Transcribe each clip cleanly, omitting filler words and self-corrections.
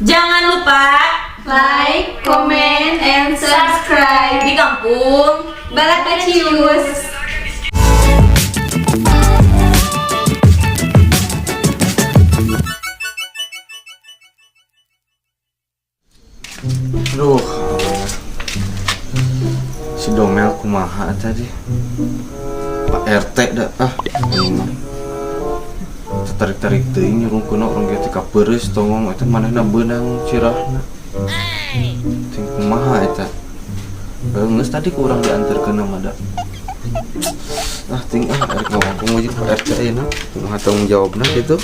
Jangan lupa Like, comment, and subscribe di kampung Balakacius. Aduh, si Domel kumaha tadi? Pak RT dah ah, ini mah. Tarik-tarik teuing nyurung kuno urang ge teh kapeureus tongong eta manehna beunang cirahna. Ting kumaha eta? Geus tadi ku urang diantarkeun mah da. Ah ting ah erek ngomong jeung Pak RT ayeuna, kumaha tanggung jawabna gitu.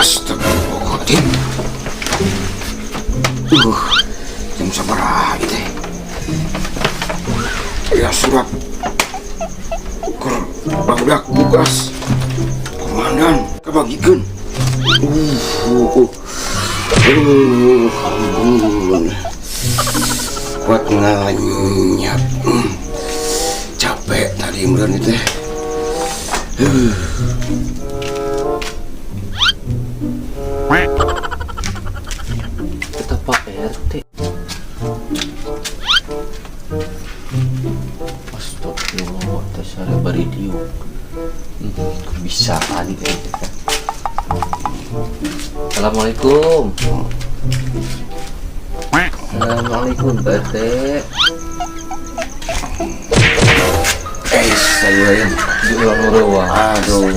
Astagfirullahaladzim. Jam sabaraha ieu teh? Ya surat keur barudak tugas komandan kabagikeun. Ampun. Kuat ngalenyap. Capek tadi meureun ieu teh. Tetap Pak RT. Astagfirullah, teh sare bari diuk. Kebisaan teh. Assalamualaikum. Assalamualaikum Pak RT. Eh, saya yang Di ulang urang. Aduh.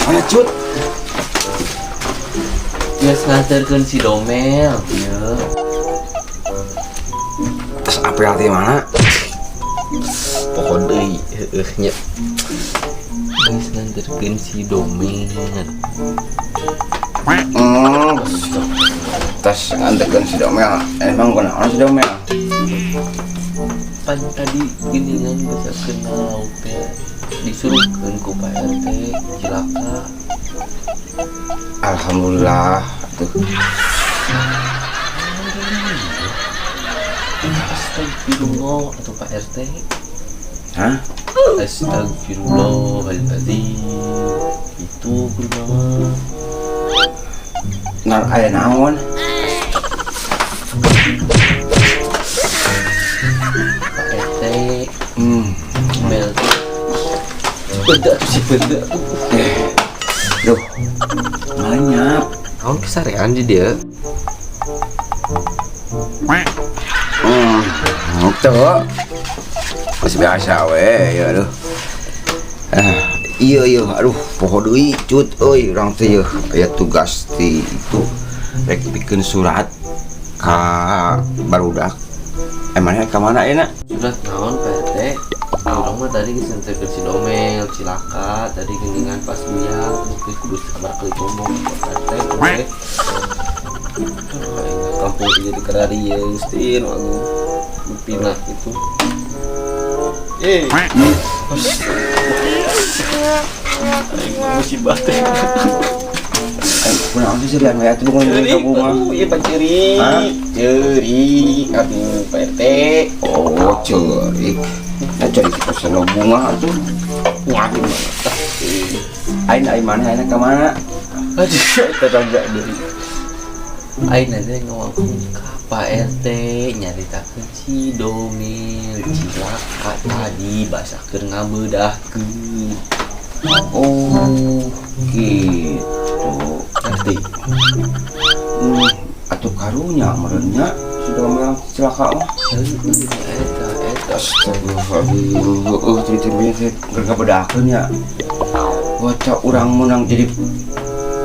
Mana cut? Geus nganterkeun si Domel, ieu. Tas apel di mana? Pohon deui, heueuh nya. Geus nganterkeun si Domel. Tas nganterkeun si Domel. Emang kunaon si Domel? Pan tadi geuningan bisa kenal teh disuruhkeun ku Pak RT cilaka. Alhamdulillah tuh. Astagfirullah atau Pak RT. Hah? Astagfirullahaladzim. Itu kumaha? Ngan aya naon? Pak RT. Mel tuh. Benda tuh si benda tuh. Duh. Malenyap. Naon kesarean di dia? Tuh. Masih biasa we ya aduh. Iya iya aduh poho deui cut euy urang teh yeuh aya tugas ti itu rek bikeun surat ka barudak. Emangnya ka mana ayeuna? Surat naon Pak RT? Urang mah tadi geus nganterkeun si Domel cilaka tadi geuningan pas uyak geus kudu sabar kali ngomong Pak RT teh. Aduh, aing kampung teh jadi kararieu Gusti nu agung pindah gitu. Aing musibah teh. Kunaon sih serian we atuh ngomong ka bunga. Aduh, ieu pan ceurik. Hah? Ceurik atuh Pak RT. Oh, ceurik. Nah, ceurik kita seneng bunga atuh. Wah, gimana tah? Aing ari mana aing ka mana? Aduh, tetangga deui. Aing nanti ngomong ka Pak RT nyaritakeun si Domel cilaka tadi basa keur ngabeudahkeun. Oh, gitu. Ngerti? Atuh karunya meureun nya Si Domel celaka mah. Eta eta. Astagfirullahaladzim. Heueuh teh teh keur kabedakeun nya. Waca urang menang jadi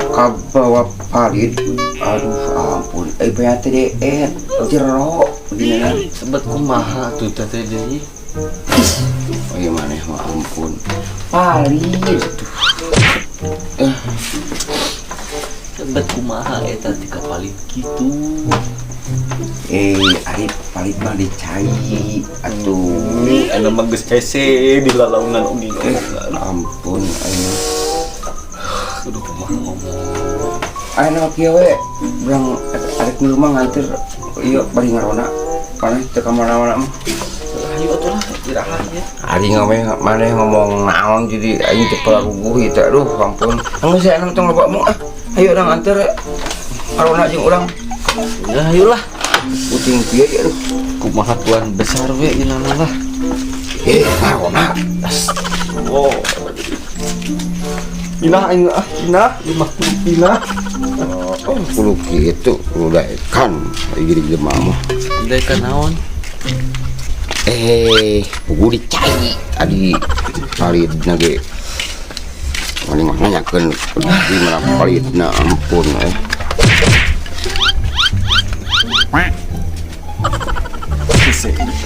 kabawa palit. Aduh ampun. Eh banyak teh jero gini. Sebet kumaha tuh teh deui. Oh iya maneh mah ampun. Palit. Tuh. Sebet kumaha eta ti kapalit kitu. Ari palit mah dicai atuh. Anu mah geus hese di lalaunan oge ngomong. Ampun ayo. Kudu kumaha ngomong. Ayeuna mah kieu we, urang arek milu mah nganter ieu bari ngarona. Maneh teu ka mana-mana mah. Ayo atuh lah istirahat ya. Ari ngomong maneh ngomong naon jadi aing teu palaruguh ieu teh. Aduh ampun. Enggeus aya tong loba mah. Ayo urang anter ngarona jeung urang. Ya ayolah. Puting kieu aduh. Kumaha tuan besar we ieu mah lah. Ngarona. Oh. Pinah aing ah, pinah, 50 pinah. Oh, kudu kitu, kudu daekan jadi jelema mah. Daekan naon? Pugu dicai tadi palidna ge. Mending mah nanyakeun di mana palidna ampun eh.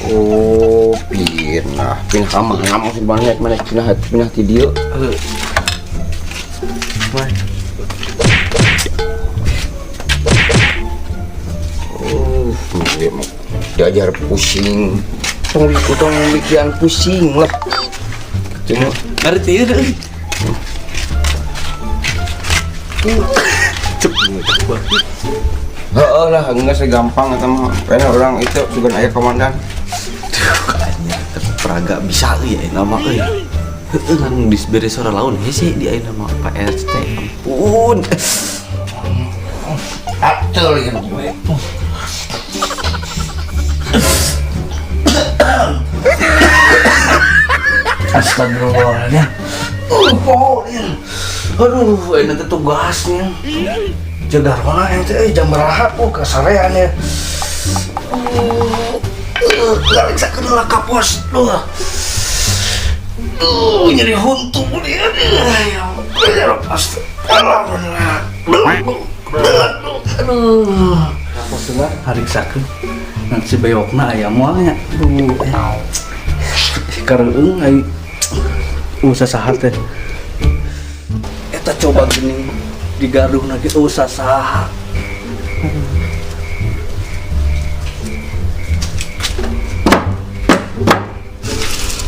Oh, pinah, pinah ka mana maksud mana mana pinah pinah ti dieu. Heuh. Oh, diajar pusing. Tong tong bikian pusing lah. Cuma ngerti euy. Heeh lah, enggak segampang eta mah. Karena orang itu sugan aya komandan. Kayaknya peraga bisa euy ayeuna mah euy. Heeh ngan geus beres sora laun hese di ayeuna mah Pak RT. Ampun. Atul ieu. Astagfirullahaladzim. Aduh, ini teh tugasnya. Jaga rona ente jam berapa oh kasarean ya. Nggak kena kapos. Duh. Duh, nyeri huntu dia. Ya lepas. Aduh. Kapos lah hariksakeun. Nanti bewokna aya moal nya. Duh. Kareueung ai usah saha teh. Eta coba geuning digaduh lagi usah saha.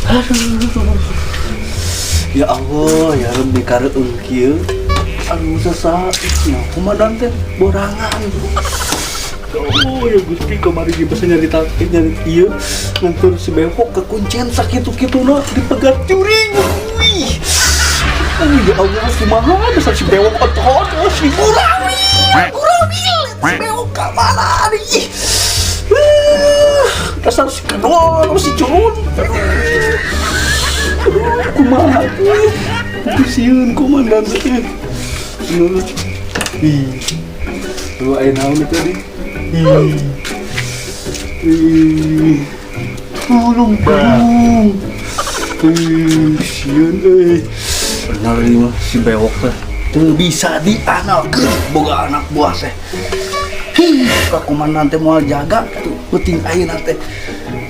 Aduh. Ya Allah, ya Rabbi kareueung kieu. Aduh saha nya komandan teh borangan. Oh ya Gusti kamari ge basa nyarita nyari ieu ngantur si bewok kekuncian sakitu-kituna dipegat juring. Wih. Ya Allah kumaha dasar si bewok otot si gurami. Gurami si bewok ka mana nih? Dasar si kedua si curun. Aduh kumaha tuh. Sieun komandan teh. Ih. Lu aya naon tadi? Ih. Ih. Tolong, tolong. Ih, sieun euy. Bener ieu mah si bewok teh. Teu bisa diandalkeun boga anak buah teh. Hih, ka komandan teh moal jaga tuh peuting ayeuna teh.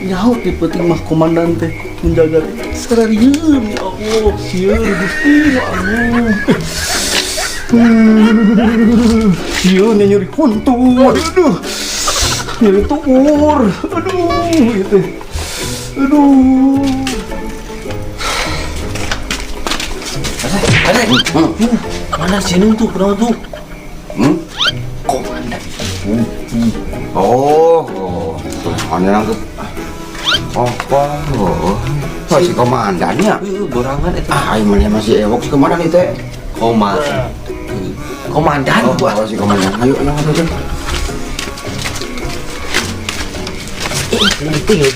Nyaho ti peuting mah komandan teh menjaga teh. Sararieun ya Allah, sieun Gusti ya Allah. Sieun nyeri huntu. Aduh. Nyeri tuur. Aduh gitu. Aduh. Ada. Mana sih tuh? Kenapa tuh? Komandan. Oh, komandan nangkep. Apa? Oh, si komandannya. Borangan itu. Ah, mana masih ewok si komandan itu? Komandan. Komandan. Oh, si komandan. Ayo, nang tuh. Itu ya.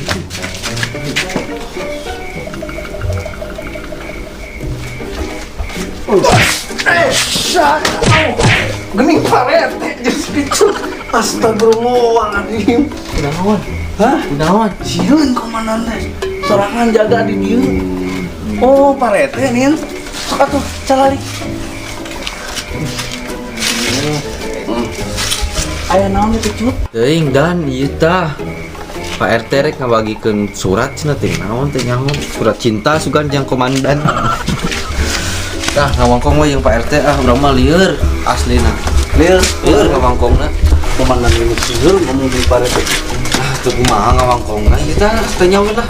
Gening parete geus dicu. Astagfirullahaladzim. Kunaon? Hah? Kunaon? Sieun komandan teh. Sorangan jaga di dieu. Oh, Pak RT nih. Sok atuh calalik. Aya naon itu, Cut? Teuing dan ieu tah. Pak RT rek ngabagikeun surat cenah teh naon teh nyaho surat cinta sugan jang komandan. Tah ngawangkong we jeung Pak RT ah, urang mah lieur aslina. Lieur, Lieur ngawangkongna. Komandan ini sieun ngomong di Pak RT. Ah, teu kumaha ngawangkongna ieu tah teu nyaho lah.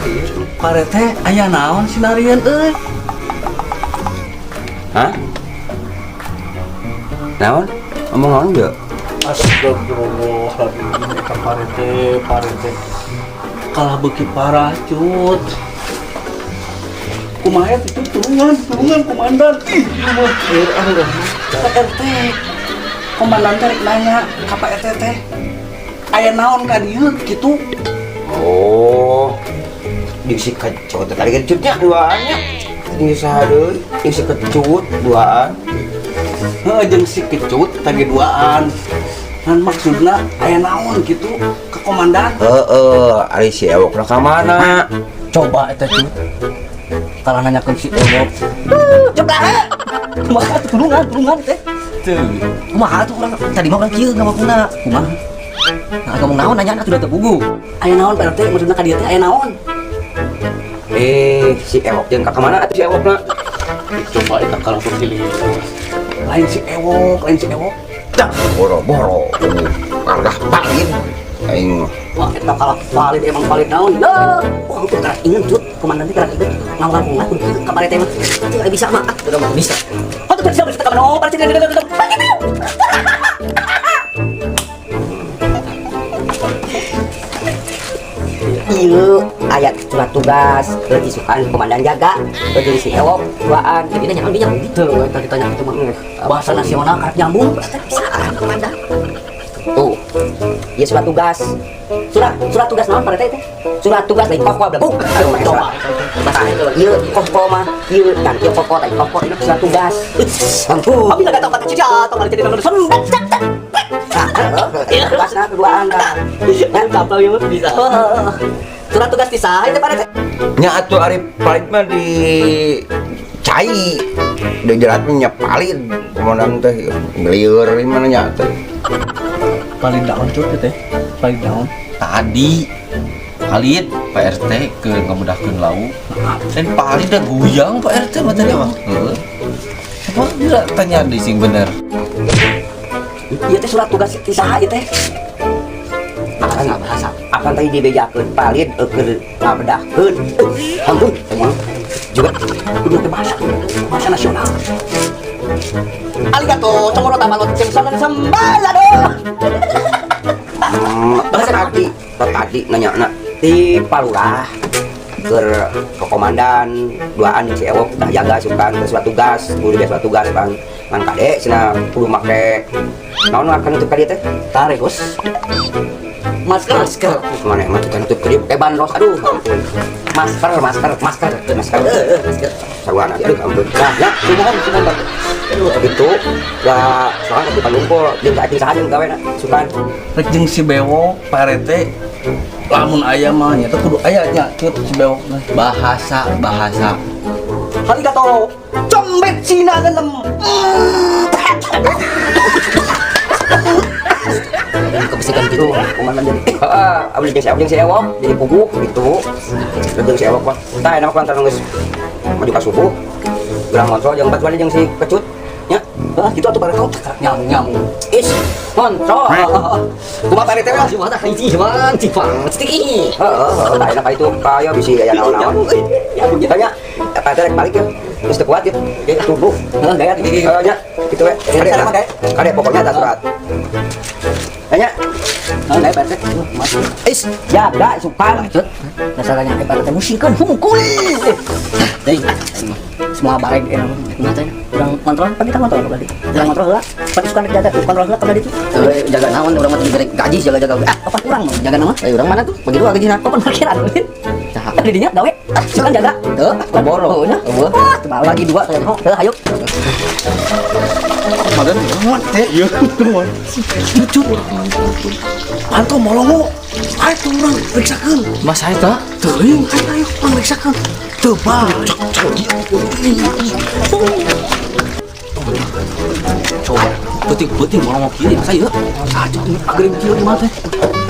Pak RT aya naon sinarian euy? Hah? Naon? Ngomong naon ge? Astagfirullahaladzim, eta Pak RT, Pak RT. Kalah beuki parah, Cut. Kumaha itu tulungan, tulungan komandan. Ih, ieu mah Lieur ah urang. Pak RT. Komandan teh rek nanya ka Pak RT teh. Aya naon ka dieu kitu? Oh. Jeung si Kecut tadi kecutnya duaannya. Jeung saha deui? Jeung si Kecut duaan. Heeh, jeung si Kecut tadi duaan. Ngan maksudna aya naon kitu ke komandan? Heeh, ari si Ewok na ka mana? Coba eta, Cut. Kalah nanyakeun si Ewok. Coba. Kumaha tuh tulungan, tulungan teh. Kumaha tuh urang tadi mah urang kieu ngawangkongna. Kumaha? Nah, ngomong naon nanya atuh da teu puguh. Aya naon Pak RT maksudna ka dieu teh aya naon? Si Ewok jeung ka mana atuh si Ewokna? Coba eta kalau pilih. Lain si Ewok, lain si Ewok. Dah, boro-boro. Kargah palid. Aing mah. Wah, eta kalah valid emang valid naon. Ya, wah, itu karak inget, Cut. Komandan teh karak inget. Ngawang-ngawang kudu kieu ka Pak RT mah. Teu aya bisa mah. Ah, urang mah bisa. Oh, tuh bisa bisa ka mana? Pak RT. Ieu aya surat tugas keur isukan komandan jaga, keur jeung si Ewok duaan. Jadi nanya dinya. Heuh, eta ditanya kitu mah. Bahasa nasional karak nyambung. Bisa ah, komandan. Tuh. Ieu surat tugas. Surat tugas naon Pak RT teh? Surat tugas lain koko bleguk. Coba. Ieu koko mah, ieu dan ieu koko tadi koko ini surat tugas. Ampun. Abi enggak tahu kata cica atau kali jadi nomor sen. Nah, tugasna keduaan dah. Kapal ya bisa. Surat tugas di saha itu Pak RT? Nya atuh ari palid mah di cai. Di jerat mah nya palid. Komandan teh ngelieur di mana nya teh. Palid daun Cut teh. Palid daun. Tadi Palid Pak RT ke ngamudahkeun lauk. Dan Palid dah goyang Pak RT mah tadi mah. Heeh. Coba dia tanya di sing bener. Ieu teh surat tugas ti saha ieu teh? Bahasa, bahasa. Akan tadi dibejakeun palid keur ngabedahkeun. Ampun, juga Kudu teh bahasa, bahasa nasional. Arigato, congoro tamalot ceng sembalado. Bahasa tadi, tadi nanya na ti palurah keur ke komandan duaan si Ewok dah jaga sukan ke surat tugas, kudu biasa surat tugas bang. Ngan kade cenah kudu make naon akan nutup ka dieu teh? Tarik, Bos. Masker, Masker. Mana emang kita nutup ka dieu pakai bandros. Aduh, ampun. Masker, masker, masker, masker. Masker. Sarwana, aduh, ampun. Nah, ya, Sumohon, sumohon, Bang. Aduh, gitu. Lah, soalnya di Palungko, jeung ka saha jeung gawe na, sukan. Rek jeung si Bewok, Pak RT. Lamun aya mah nya teh kudu aya nya Cut si Bewok teh. Bahasa, bahasa. Arigato. Combet Cina ngenem. Kebiasaan gitu. Komandan jadi. Heeh, abdi jeung si Ewok, jeung si Ewok jadi puguh gitu. Jeung si Ewok mah. Tah enak lantaran geus maju ka subuh. Urang ngobrol jeung batuan jeung si Kecut nya. Hah, gitu atuh Pak RT nyambung nyambung. Is, kontrol. Kumaha Pak RT we? Cuma tak hiji cuman cipang ciki. Heeh, heeh, tah enak itu kaya bisi aya naon-naon. Tanya, Pak RT rek balik ya. Geus teu kuat ya. Ge tubuh. Heeh, gaya. Heeh, nya, gitu we. Kade, kade pokoknya tas surat. Tanya, Heeh, gaya Pak RT. is, jaga sukan. Cut, dasarnya Pak RT musingkeun hungkul. Deui. Semua bareng enak. Kumaha teh? Urang kontrol, kan kita kontrol berarti. Urang kontrol heula. Pan suka jaga tuh kontrol heula ka ditu. Jaga naon urang mah diberi gaji jaga-jaga. Ah, apa urang mah jaga nama? Urang mana tuh? Bagi dua gajina. Apa parkiran? Saha? Di dinya gawe. Suka jaga. Teu, boro. Oh, nya. Eueuh. Wah, teu Bagi dua saya. Heuh, hayu. Komandan naon teh? Ieu naon? Cucut. Panto molongo. Ayo tuh urang periksakeun. Mas saya tah? Teuing, ayo ayo urang periksakeun. Teu balik. Coba. Peuting-peuting molongo kieu masa ieu? Saja ini ageng kieu mah teh.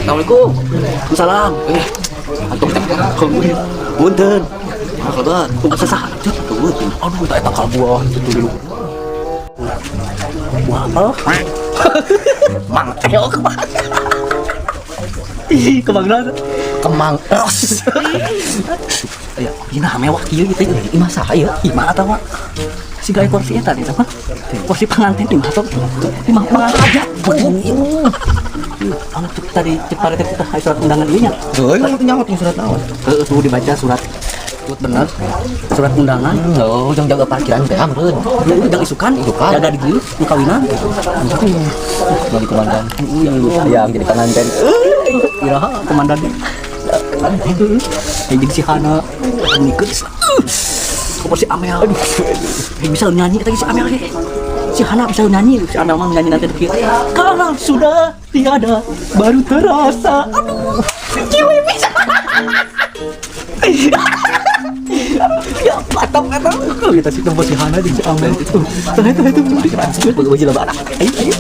Assalamualaikum. Salam. Eh, antum teh. Punten. Apa kabar? Kumaha saha? Cut, teuing. Aduh, eta eta buah itu dulu. Buah apel. Mang ayo kemang. Ih, kemang naon? Kemang ros. Ya, ina mewah kieu gitu. Imah saha ieu? Imah atawa si gawe kursi eta nih sama. Kursi pengantin imah tuh. Imah pengantin aja. Anu cek tadi cek pare teh kita surat undangan ieu nya. Heuh, kamu teh nyaho teh surat naon? Heeh, tuh dibaca surat. Surat bener. Surat undangan. Oh, jangan jaga parkiran teh amreun. Ya udah isukan, Isukan. jaga di dieu nu kawinan. Bagi komandan. Yang jadi pengantin. Iraha komandan. Heeh. Jeung si Hana ngikut. Kok si Amel. Aduh. Bisa nyanyi tadi si Amel ge. Si Hana bisa nyanyi, si Amel mah nyanyi nanti kieu. Kalau sudah tiada baru terasa. Aduh, cewek bisa. Ya, patap patap. Kita sih tempat si Hana jeung si Amel. Tuh, itu itu. Bagi baju anak. Ayo, ayo.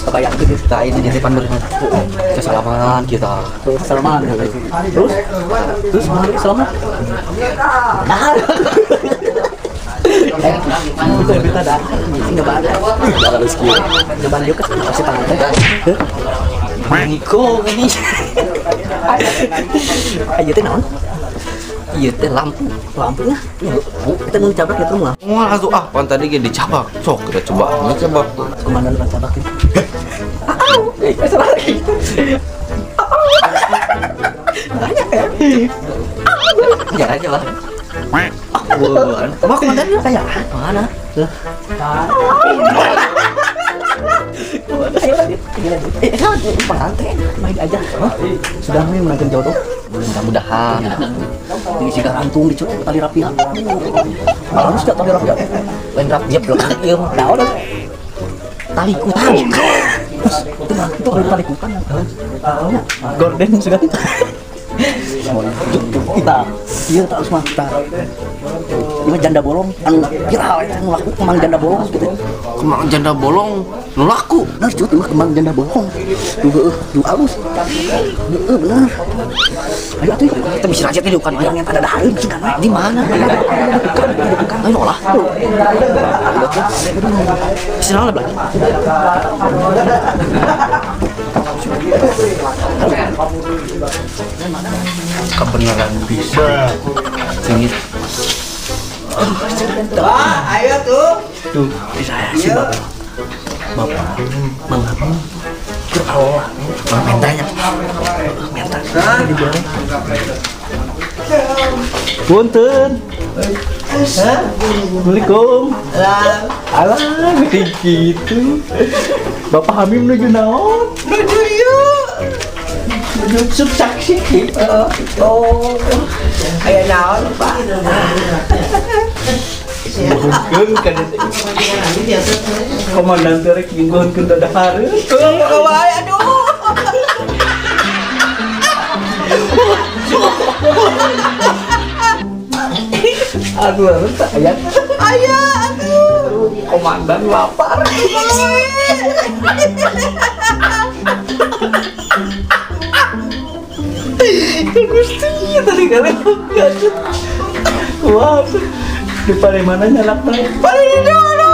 Kebayangkeun Kita ini di depan berenang. Kita salaman kita. salaman. Terus terus salaman. Nah. Itu kita dah. Nyobaan. Jangan rezeki. Nyobaan dia ke si tangan teh. Niko ini. Ayo teh naon? Ieu teh lampu. Lampunya. Kita mau cabak ya terus Moal atuh ah, pan tadi ge dicabak. Sok kita coba. Ngecabak tuh. Komandan orang cabak ini. Eh, salah lagi. Banyak ya. Jangan aja lah. Wah, Wah, komandan kayak mana? Lah. Ayo lanjut, ayo lanjut. Eh, kan pengantin, main aja. Sudah nih menangan jodoh. Mudah-mudahan. Ini sih gantung dicut tali rapia. Malah harus tali rapia. Lain rap dia belum ieu mah. Nah, udah. Tali kutang. Itu mah itu ada tali kutang. Gorden sudah. Kita, iya tak harus mah. Ini mah janda bolong, anu viral eta anu laku kemang janda bolong gitu. Kemang janda bolong nu laku. Bener cut, ini mah kemang janda bolong. Duh heueuh, duh alus. Heeh bener. Ayo atuh, Kita bisa aja teh bukan yang ada dahareun sih kan. Di mana? Bukan, bukan. Ayo lah. Bisa lagi. Kebenaran bisa. Sengit. Ayo tuh. Duh, saya si bapak. Bapak, Mang Abang, keur alola, mentanya. Menta. Jadi boleh. Punten. Assalamualaikum. Alah, kayak gitu. Bapak Hamim nuju naon? Nuju ieu. Nuju subsaksi. Oh. Aya naon, Pak? Bukan kan Komandan teh rek nyungguhkeun dadahareun. Oh, aduh. Aduh, harus tak aya. Aya, aduh. Komandan lapar. Gusti tadi kalian wah, di paling mana nyalak teh? Paling dulu.